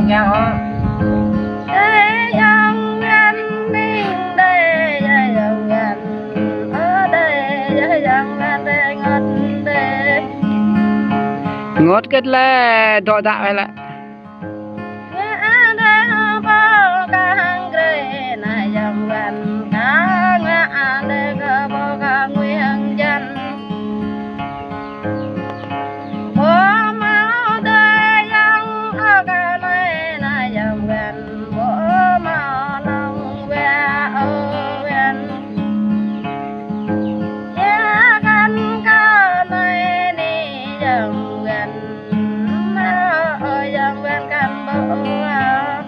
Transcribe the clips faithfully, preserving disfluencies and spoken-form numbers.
Ngă hŏ. Ơi Yang Wen ning đơi, Ơi Yang Wen. Ơ đơi, Ơi Yang Wen đơi ngŏt đơi. Ngŏt kĕt lĕ, dŏ dă wai lĕ. Ngă đơi hơpô kơ hăng grê, Ơi Yang Wen. Kơ ngă đơi kơ pô kơ ngui hăng jăn. Ơ mâo đơi yang ơ kơ nai na yang wen, ơ mâo nong wea ơ wen. Ya kan kơ nai ni yang wen, na ơ yang wen kan ƀu ơ.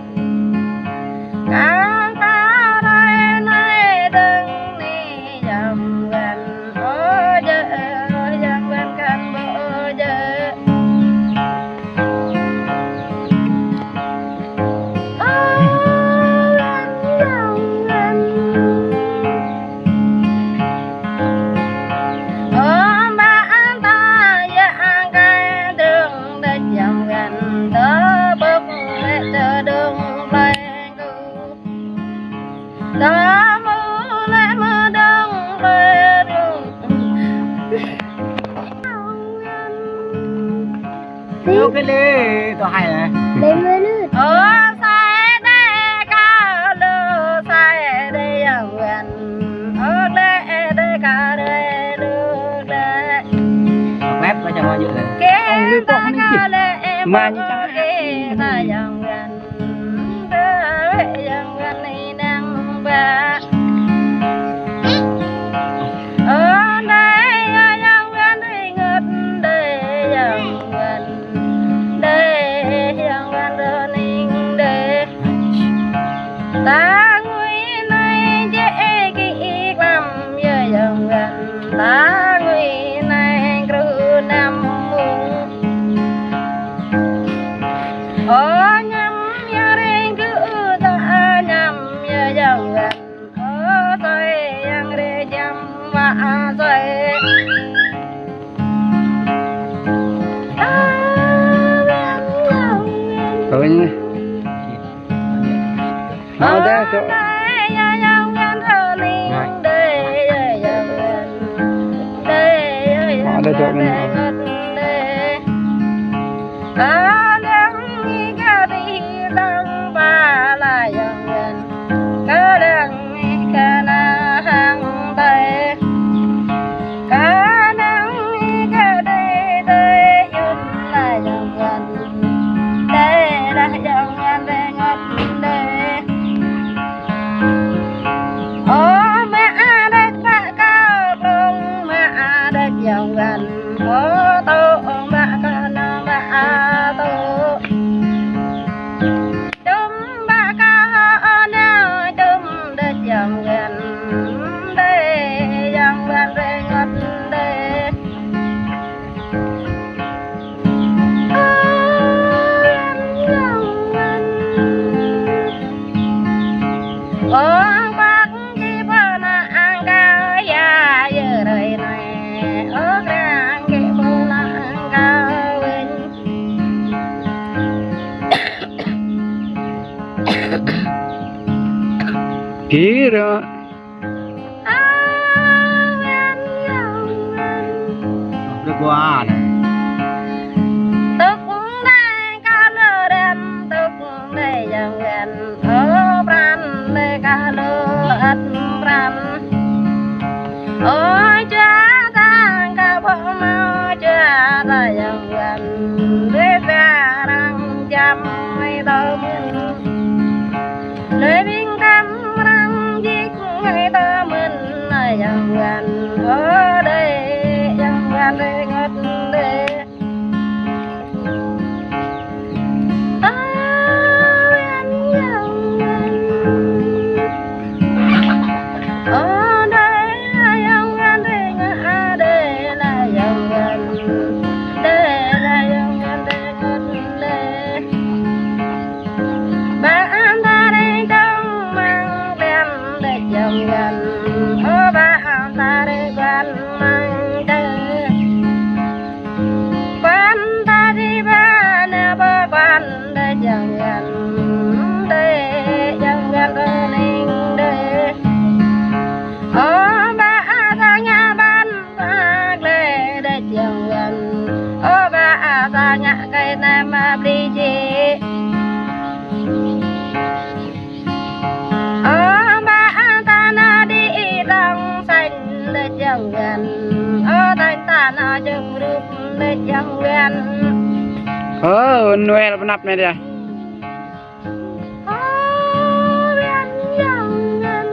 Kang ta rai nai dơ̆ng ni yăm wen, ơ jơ̆, ơ yăm wen kang ƀu ơ jơ̆. Ơ wen yăm wen. Ơ ƀă ta yă kai dơ̆ng đĕč yăm wen, tơ bơ̆k lĕ tơ dơ̆ng plei. Tơ mơ lĕ mơ dơ̆ng plei rŭ. Yua kơ lĕ tơ hai lĕ. Lĕ mơ lĕ. Ơ sai đe ka lơ sai đe yang wen. Ơ lĕ đe ka đe lơ lĕ. Mep macam maju lĕ. Kê ta ka lĕ mơ kê ta yang wen. Ơ, yang wen ni nang ba. Ơ, đơi, yang wen ri ngŏt, đơi, yang wen. Đơi, yang wen rơning đơi. Ta ngui nai jĕ ki ik lam, yơ, yang wen. Ta ngui nai kru nam mung. Ơ ñăm ya reng kơ ư ta ñăm ya yang wen. Ơ soi yang re jăm wa a soi. A wen yang wen. Ơ ñi. Ơ đe, đe, ya yang wen rơning. Đe, ya yang wen. Đe, ya yang wen. Ơ đe, đe, đe. Kơ lăng ih kơ ri lăng ba la yang wen. Kơ lăng ih kơ na hăng tơi. Kơ lăng ih kơ đơi đơi yun la yang wen. Đơi lah yang wen đơi ngŏt đơi. Ơ mă a đĕč ƀă kơ prong mă a đĕč yang wen. Ơ tơ ơ mă kơ na mă a tơ. Tŭm ƀă kơ hơ ơ na tŭm đĕč yang wen. Đơi yang wen đơi ngŏt đơi. Kira. Awen, awen. Rơgoan. Tŭk đai kơ lơ rem, tŭk đai yang wen. Ơ pran đai kơ lơ ăt pran. Ơ jua ta kơ ƀô̆ mâo jua ta yang wen. Đuaĭ pia răng jăm mai tơ mưn. Lơi ƀing kăm răng jik ngai tơ mưn na yang wen. Ơ đơi, yang wen đơi ngŏt đơi. Ơ wen, yang wen. Ơ đơi, yang wen đơi ngă đơi na yang wen. Đơi na yang wen đơi ngŏt đơi. Năm ma bli jê. Ơ, ba ta na đi tong sanh đa jang gan. Ơ, ta ta na jang rup đa jang gan. Ơ, Noel pơnăp mẹ đa. Ơ, Yuan jang gan.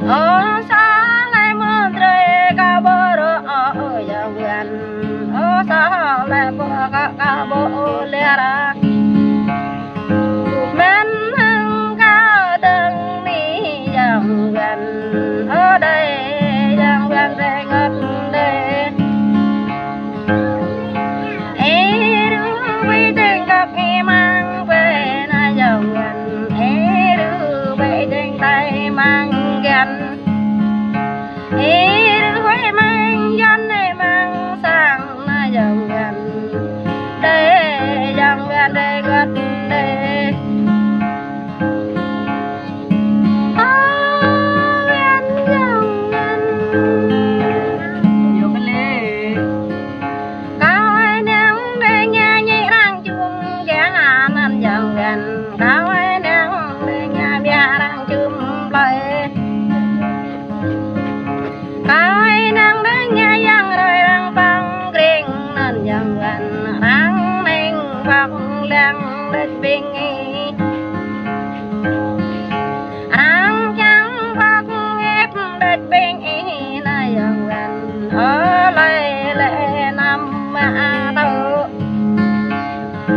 Ơ, sa lĕ mơ̆n drơi kơ ƀô̆ rŏ, ơ, Yuan. Ơ, sa lĕ ƀô̆ kơ, kơ ƀô̆ lĕ ra. Mơ̆n hăng kơ dơ̆ng ni Yuan. Ơ, đơi Yuan, đơi ngăt đơi. Ê rư ƀơi teng kăk ê mang pê na jang gan. Ê rư ƀơi teng tai mang gan. Ê rư huê mang yan ê mang sang na jang gan. Đê jang gan đê găt đê. Ơ, Yuan jang gan. Yua kơ lĕ. Kâo ơi nang đe ña ñi rang čum gah anăn jang gan. Kâo ơi nang đe ña biă rang čum plơi. Kâo ơi nang đe ña yang rơi rang păng kring anăn jang gan. Rang neng păng lăng đet bing. Arăng čang păk ĕp đĕč ƀing ih na yơh găn. Ơ lơi lĕ năm mă tơ.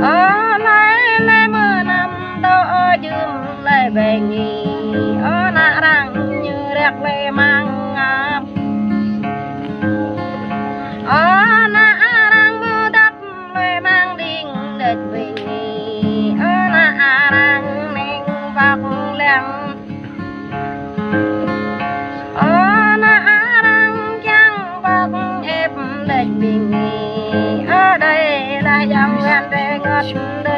Ơ lơi lĕ mơ năm tơ ơ jum lơi ƀing ih. Ơ nă arăng ñu rek lơi măng ngap. Ơ nă arăng mơ dăp lơi măng đing đĕč ƀing ih. Ơ nă arăng ning păk lăng. Ơ nă arăng čang păk ĕp đĕč ƀing ih. Ơ đơi lah yang găn rê ngăt đơi.